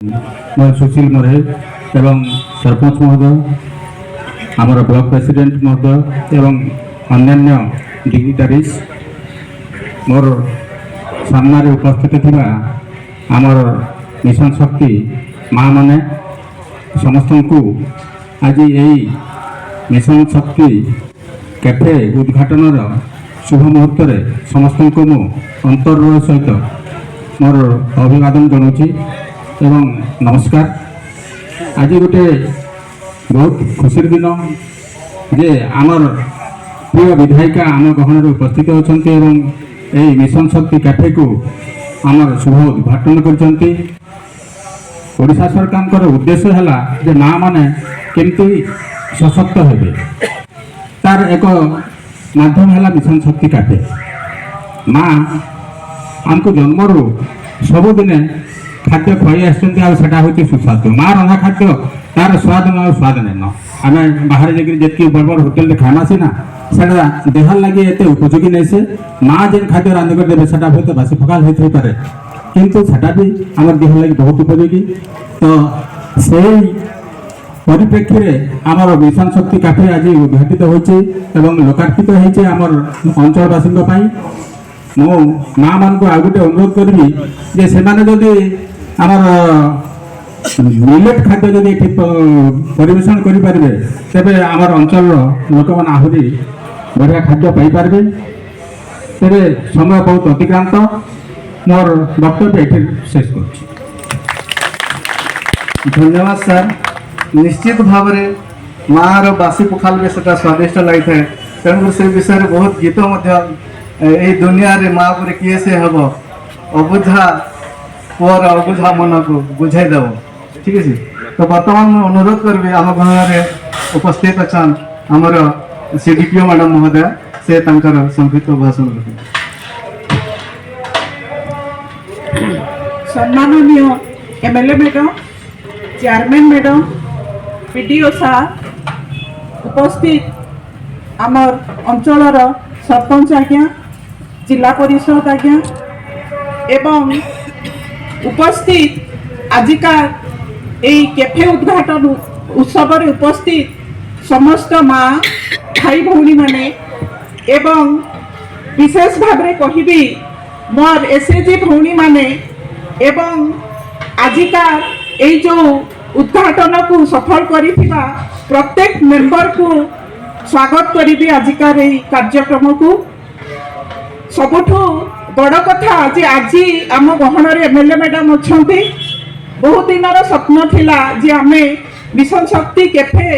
ମୁଁ ସୁଶୀଲ ମରେଇ ଏବଂ ସରପଞ୍ଚ ମହୋଦୟ, ଆମର ବ୍ଲକ ପ୍ରେସିଡେଣ୍ଟ ମହୋଦୟ ଏବଂ ଅନ୍ୟାନ୍ୟ ଡିଗ୍ନିଟାରିଜ୍, ମୋର ସାମ୍ନାରେ ଉପସ୍ଥିତ ଥିବା ଆମର ମିଶନ ଶକ୍ତି ମାଆମାନେ, ସମସ୍ତଙ୍କୁ ଆଜି ଏହି ମିଶନ ଶକ୍ତି କ୍ୟାଫେ ଉଦ୍ଘାଟନର ଶୁଭ ମୁହୂର୍ତ୍ତରେ ସମସ୍ତଙ୍କୁ ମୁଁ ଅନ୍ତରର ସହିତ ମୋର ଅଭିବାଦନ ଜଣାଉଛି ଏବଂ ନମସ୍କାର। ଆଜି ଗୋଟେ ବହୁତ ଖୁସିର ଦିନ ଯେ ଆମର ପ୍ରିୟ ବିଧାୟିକା ଆମ ଗହଣରେ ଉପସ୍ଥିତ ଅଛନ୍ତି ଏବଂ ଏହି ମିଶନ ଶକ୍ତି କ୍ୟାଫେକୁ ଆମର ଶୁଭ ଉଦ୍ଘାଟନ କରିଛନ୍ତି। ଓଡ଼ିଶା ସରକାରଙ୍କର ଉଦ୍ଦେଶ୍ୟ ହେଲା ଯେ ମାଆମାନେ କେମିତି ସଶକ୍ତ ହେବେ, ତାର ଏକ ମାଧ୍ୟମ ହେଲା ମିଶନ ଶକ୍ତି କ୍ୟାଫେ। ମା ଆମକୁ ଜନ୍ମରୁ ସବୁଦିନେ ଖାଦ୍ୟ ଖୁଆଇ ଆସିଛନ୍ତି ଆଉ ସେଟା ହେଉଛି ସୁସ୍ୱାଦୁ। ମା ରନ୍ଧା ଖାଦ୍ୟ, ତାର ସ୍ୱାଦ ନ ଆଉ ସ୍ୱାଦ ନେନ। ଆମେ ବାହାରେ ଯାଇକରି ଯେତିକି ବଡ଼ ବଡ଼ ହୋଟେଲରେ ଖାଇମା ସିନା, ସେଟା ଦେହର ଲାଗି ଏତେ ଉପଯୋଗୀ ନାଇଁ। ସେ ମା ଯେନ୍ ଖାଦ୍ୟ ରାନ୍ଧି କରି ଦେବେ, ସେଟା ହୁଏତ ବାସି ଫକାଲ ହେଇଥାଇପାରେ, କିନ୍ତୁ ସେଟା ବି ଆମର ଦେହ ଲାଗି ବହୁତ ଉପଯୋଗୀ। ତ ସେଇ ପରିପ୍ରେକ୍ଷୀରେ ଆମର ମିଶନ ଶକ୍ତି କାଫେ ଆଜି ଉଦ୍ଘାଟିତ ହୋଇଛି ଏବଂ ଲୋକାର୍ପିତ ହେଇଛି ଆମର ଅଞ୍ଚଳବାସୀଙ୍କ ପାଇଁ। ମୁଁ ମା ମାନଙ୍କୁ ଆଉ ଗୋଟେ ଅନୁରୋଧ କରିବି ଯେ ସେମାନେ ଯଦି ଆମର ମିଲେଟ୍ ଖାଦ୍ୟ ଯଦି ଏଠି ପରିବେଷଣ କରିପାରିବେ, ତେବେ ଆମର ଅଞ୍ଚଳର ଲୋକମାନେ ଆହୁରି ବଢ଼ିଆ ଖାଦ୍ୟ ପାଇପାରିବେ। ତେବେ ସମୟ ବହୁତ ଅତିକ୍ରାନ୍ତ, ମୋର ବକ୍ତବ୍ୟ ଏଠି ଶେଷ କରୁଛି। ଧନ୍ୟବାଦ ସାର୍। ନିଶ୍ଚିତ ଭାବରେ ମାଆର ବାସି ପଖାଳ ବି ସେଟା ସ୍ୱାଦିଷ୍ଟ ଲାଗିଥାଏ। ତେଣୁକରି ସେ ବିଷୟରେ ବହୁତ ଗୀତ ମଧ୍ୟ, ଏଇ ଦୁନିଆରେ ମା ପରି କିଏ ସେ ହେବ, ଅବୁଝା ପୁଅର ଅବୁଝା ମନକୁ ବୁଝାଇ ଦେବ। ଠିକ ଅଛି, ତ ବର୍ତ୍ତମାନ ମୁଁ ଅନୁରୋଧ କରିବି, ଆମ ଗହଣରେ ଉପସ୍ଥିତ ଅଛନ୍ ଆମର ସିଡିପିଓ ମ୍ୟାଡ଼ାମ ମହୋଦୟା, ସେ ତାଙ୍କର ସଂକ୍ଷିପ୍ତ ଭାଷଣ ରଖିବେ। ସମ୍ମାନନୀୟ MLA madam, chairman madam, BDO sir, ଉପସ୍ଥିତ ଆମର ଅଞ୍ଚଳର ସରପଞ୍ଚ ଆଜ୍ଞା, ଜିଲ୍ଲା ପରିଷଦ ଆଜ୍ଞା ଏବଂ ଉପସ୍ଥିତ ଆଜିକା ଏଇ କ୍ୟାଫେ ଉଦ୍ଘାଟନ ଉତ୍ସବରେ ଉପସ୍ଥିତ ସମସ୍ତ ମା, ଭାଇ ଭଉଣୀମାନେ ଏବଂ ବିଶେଷ ଭାବରେ କହିବି ମୋର ଏସ୍ଏଚଜି ଭଉଣୀମାନେ ଏବଂ ଆଜିକା ଏଇ ଯେଉଁ ଉଦ୍ଘାଟନକୁ ସଫଳ କରିଥିବା ପ୍ରତ୍ୟେକ ମେମ୍ବରକୁ ସ୍ୱାଗତ କରିବି ଆଜିକାର ଏଇ କାର୍ଯ୍ୟକ୍ରମକୁ। ସବୁଠୁ ବଡ଼ କଥା ଯେ ଆଜି ଆମ ଗହଣରେ ଏମଏଲଏ ମ୍ୟାଡ଼ାମ ଅଛନ୍ତି। ବହୁତ ଦିନର ସ୍ୱପ୍ନ ଥିଲା ଯେ ଆମେ ମିଶନ ଶକ୍ତି କ୍ୟାଫେ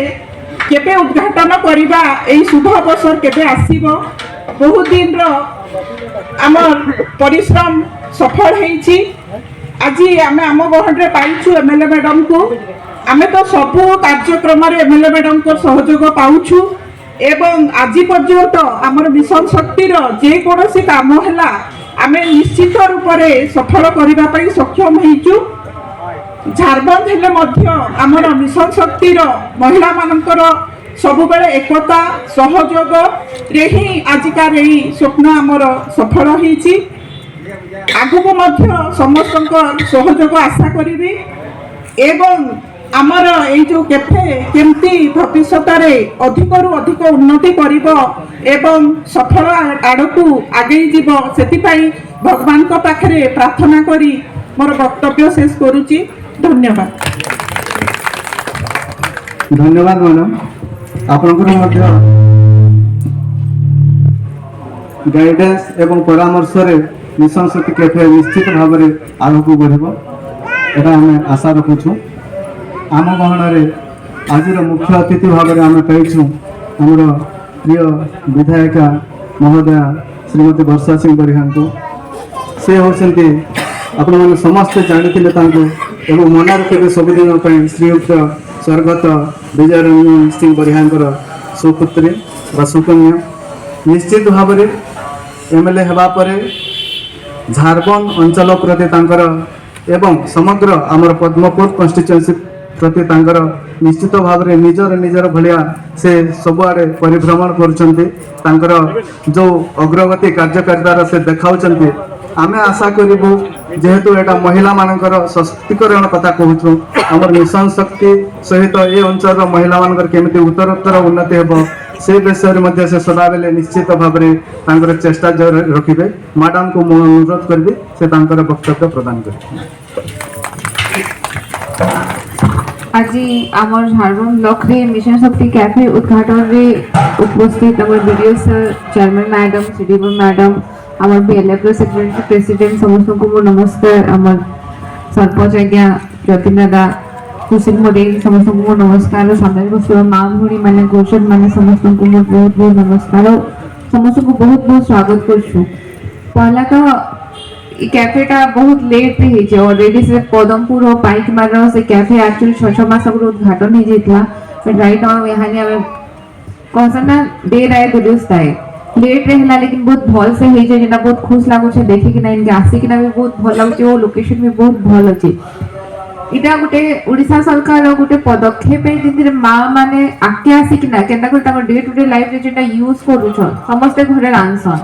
କେବେ ଉଦ୍ଘାଟନ କରିବା, ଏଇ ଶୁଭ ଅବସର କେବେ ଆସିବ। ବହୁତ ଦିନର ଆମର ପରିଶ୍ରମ ସଫଳ ହେଇଛି। ଆଜି ଆମେ ଆମ ଗହଣରେ ପାଇଛୁ ଏମଏଲଏ ମ୍ୟାଡ଼ାମକୁ। ଆମେ ତ ସବୁ କାର୍ଯ୍ୟକ୍ରମରେ ଏମଏଲଏ ମ୍ୟାଡ଼ାମଙ୍କ ସହଯୋଗ ପାଉଛୁ ଏବଂ ଆଜି ପର୍ଯ୍ୟନ୍ତ ଆମର ମିଶନ ଶକ୍ତିର ଯେକୌଣସି କାମ ହେଲା, ଆମେ ନିଶ୍ଚିତ ରୂପରେ ସଫଳ କରିବା ପାଇଁ ସକ୍ଷମ ହେଇଛୁ। ଝାରବନ୍ଦ ହେଲେ ମଧ୍ୟ ଆମର ମିଶନ ଶକ୍ତିର ମହିଳାମାନଙ୍କର ସବୁବେଳେ ଏକତା ସହଯୋଗରେ ହିଁ ଆଜିକାର ଏଇ ସ୍ୱପ୍ନ ଆମର ସଫଳ ହେଇଛି। ଆଗକୁ ମଧ୍ୟ ସମସ୍ତଙ୍କ ସହଯୋଗ ଆଶା କରିବି ଏବଂ ଆମର ଏଇ ଯେଉଁ କ୍ୟାଫେ କେମିତି ଭବିଷ୍ୟତରେ ଅଧିକରୁ ଅଧିକ ଉନ୍ନତି କରିବ ଏବଂ ସଫଳ ଆଡ଼କୁ ଆଗେଇ ଯିବ, ସେଥିପାଇଁ ଭଗବାନଙ୍କ ପାଖରେ ପ୍ରାର୍ଥନା କରି ମୋର ବକ୍ତବ୍ୟ ଶେଷ କରୁଛି। ଧନ୍ୟବାଦ। ଧନ୍ୟବାଦ ମ୍ୟାଡ଼ାମ। ଆପଣଙ୍କର ମଧ୍ୟ ଗାଇଡାନ୍ସ ଏବଂ ପରାମର୍ଶରେ ମିଶନ ଶକ୍ତି କ୍ୟାଫେ ନିଶ୍ଚିତ ଭାବରେ ଆଗକୁ ବଢ଼ିବ, ଏଟା ଆମେ ଆଶା ରଖୁଛୁ। ଆମ ଗହଣରେ ଆଜିର ମୁଖ୍ୟ ଅତିଥି ଭାବରେ ଆମେ ପାଇଛୁ ଆମର ପ୍ରିୟ ବିଧାୟିକା ମହୋଦୟା ଶ୍ରୀମତୀ ବର୍ଷା ସିଂ ବରିହାଙ୍କୁ। ସେ ହେଉଛନ୍ତି, ଆପଣମାନେ ସମସ୍ତେ ଜାଣିଥିଲେ ତାଙ୍କୁ ଏବଂ ମନେ ରଖିବେ ସବୁଦିନ ପାଇଁ, ଶ୍ରୀଯୁକ୍ତ ସ୍ୱର୍ଗତ ବିଜୟ ରଞ୍ଜନ ସିଂ ବରିହାଙ୍କର ସୁପୁତ୍ରୀ ବା ସୁକନ୍ୟା। ନିଶ୍ଚିତ ଭାବରେ ଏମଏଲଏ ହେବା ପରେ ଝାରବନ୍ଦ ଅଞ୍ଚଳ ପ୍ରତି ତାଙ୍କର ଏବଂ ସମଗ୍ର ଆମର ପଦ୍ମପୁର କନଷ୍ଟିଚୁଏନ୍ସି ପ୍ରତି ତାଙ୍କର ନିଶ୍ଚିତ ଭାବରେ ନିଜର ନିଜର ଭଳିଆ ସେ ସବୁଆଡ଼େ ପରିଭ୍ରମଣ କରୁଛନ୍ତି। ତାଙ୍କର ଯେଉଁ ଅଗ୍ରଗତି କାର୍ଯ୍ୟକାରିତାର ସେ ଦେଖାଉଛନ୍ତି, ଆମେ ଆଶା କରିବୁ, ଯେହେତୁ ଏଇଟା ମହିଳାମାନଙ୍କର ସଶକ୍ତିକରଣ କଥା କହୁଛୁ, ଆମର ମିଶନ ଶକ୍ତି ସହିତ ଏ ଅଞ୍ଚଳର ମହିଳାମାନଙ୍କର କେମିତି ଉତ୍ତରୋତ୍ତର ଉନ୍ନତି ହେବ, ସେ ବିଷୟରେ ମଧ୍ୟ ସେ ସଦାବେଳେ ନିଶ୍ଚିତ ଭାବରେ ତାଙ୍କର ଚେଷ୍ଟା ଜାରି ରଖିବେ। ମ୍ୟାଡ଼ାମକୁ ମୁଁ ଅନୁରୋଧ କରିବି, ସେ ତାଙ୍କର ବକ୍ତବ୍ୟ ପ୍ରଦାନ କରିବେ। ଆଜି ଆମର ଝାଡ଼ବନ ବ୍ଲକରେ ମିଶନ ଶକ୍ତି କ୍ୟାଫେ ଉଦ୍ଘାଟନରେ ଉପସ୍ଥିତ ଆମର BDO sir, chairman madam, CDO madam, ଆମର ବିଏଲ୍ଏଫ୍ ର ସେକ୍ରେଟାରୀ, ପ୍ରେସିଡେଣ୍ଟ, ସମସ୍ତଙ୍କୁ ମୋ ନମସ୍କାର। ଆମର ସରପଞ୍ଚ ଆଜ୍ଞା, ଯତୀନ ଦାଦା, ସୁଶୀଲ ମୋଦି, ସମସ୍ତଙ୍କୁ ମୋ ନମସ୍କାର। ସାମ୍ନାରେ ବସିଥିବା ମା ଭଉଣୀ ମାନେ, ଗୁରୁଜନ ମାନେ, ସମସ୍ତଙ୍କୁ ମୋର ବହୁତ ବହୁତ ନମସ୍କାର। ସମସ୍ତଙ୍କୁ ବହୁତ ବହୁତ ସ୍ୱାଗତ କରୁଛୁ। ପହଲା ତ ଇ କ୍ୟାଫେଟା ବହୁତ ଲେଟ୍ରେ ହେଇଛି। ଅଲରେଡି ସେ ପଦମପୁର ଓ ପାଇକମାଲର ସେ କ୍ୟାଫେ ଆକ୍ଚୁଆଲି 6-6 ମାସ ଆଗରୁ ଉଦ୍ଘାଟନ ହେଇଯାଇଥିଲା। ବଟ୍ ରାଇଟ୍ now ଏହାନି ଆମେ କହସନ୍ ନା, ଦେର ଆଏ ଦୁରୁସ୍ତ ଆଏ। ଲେଟ୍ରେ ହେଲା, ଲେକିନ ବହୁତ ଭଲ ସେ ହେଇଛେ, ଯେଟା ବହୁତ ଖୁସି ଲାଗୁଛେ ଦେଖିକିନା। ଇନକେ ଆସିକିନା ବି ବହୁତ ଭଲ ଲାଗୁଛେ ଓ ଲୋକେସନ ବି ବହୁତ ଭଲ ଅଛି। ଏଇଟା ଗୋଟେ ଓଡ଼ିଶା ସରକାରର ଗୋଟେ ପଦକ୍ଷେପ, ଯେଥିରେ ମା ମାନେ ଆଗକେ ଆସିକିନା କେନ୍ତା କରି ତାଙ୍କ ଡେ ଟୁ ଡେ ଲାଇଫରେ ଯେଟା ୟୁଜ୍ କରୁଛନ୍, ସମସ୍ତେ ଘରେ ରାନ୍ଧସନ୍।